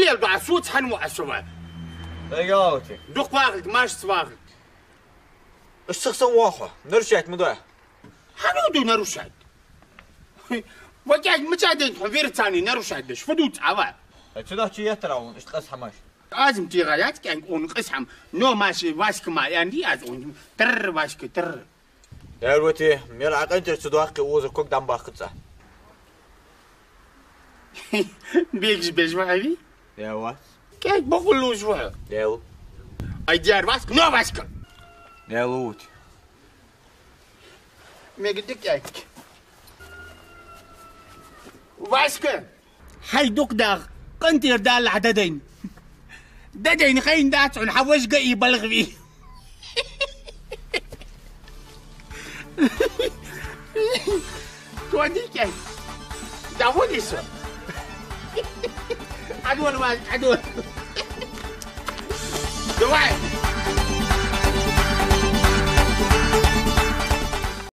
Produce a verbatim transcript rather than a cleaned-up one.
Ел дуӀа, со цхьан ваӀа со ва. Эгавти. Дукха вахалга, маша ца вахалга. Аш сах сан вахо. Нарушать ма дой. Хьан ду нарушать? Ва кӀаьнк мича ден тхо верцани нарушать деш. Фу ду цӀава? Ай, цу дахчи еттара вон, ишт къас хьамаш. Азим тига яц кӀаьнк он къас хьам. Но маши Васька ма янди аз он. Тр Васька, тр. Дервати, мер акъантер цу дахки уза кок дам бахца. Бегж беж вави? Дерва. КӀаьнк бакъуллуж ва. Дерва. Ай дер Васька, но Васька. Дерва ут. Мегдик кӀаьнк. Васька! Хьай дукха дагӀ, къантер далахь дадайн. Дадайн хайн дац хьун, хьаважга и балгви. Тоди кӀаьнк. Даводи со. Адвал вал, адвал. Давай.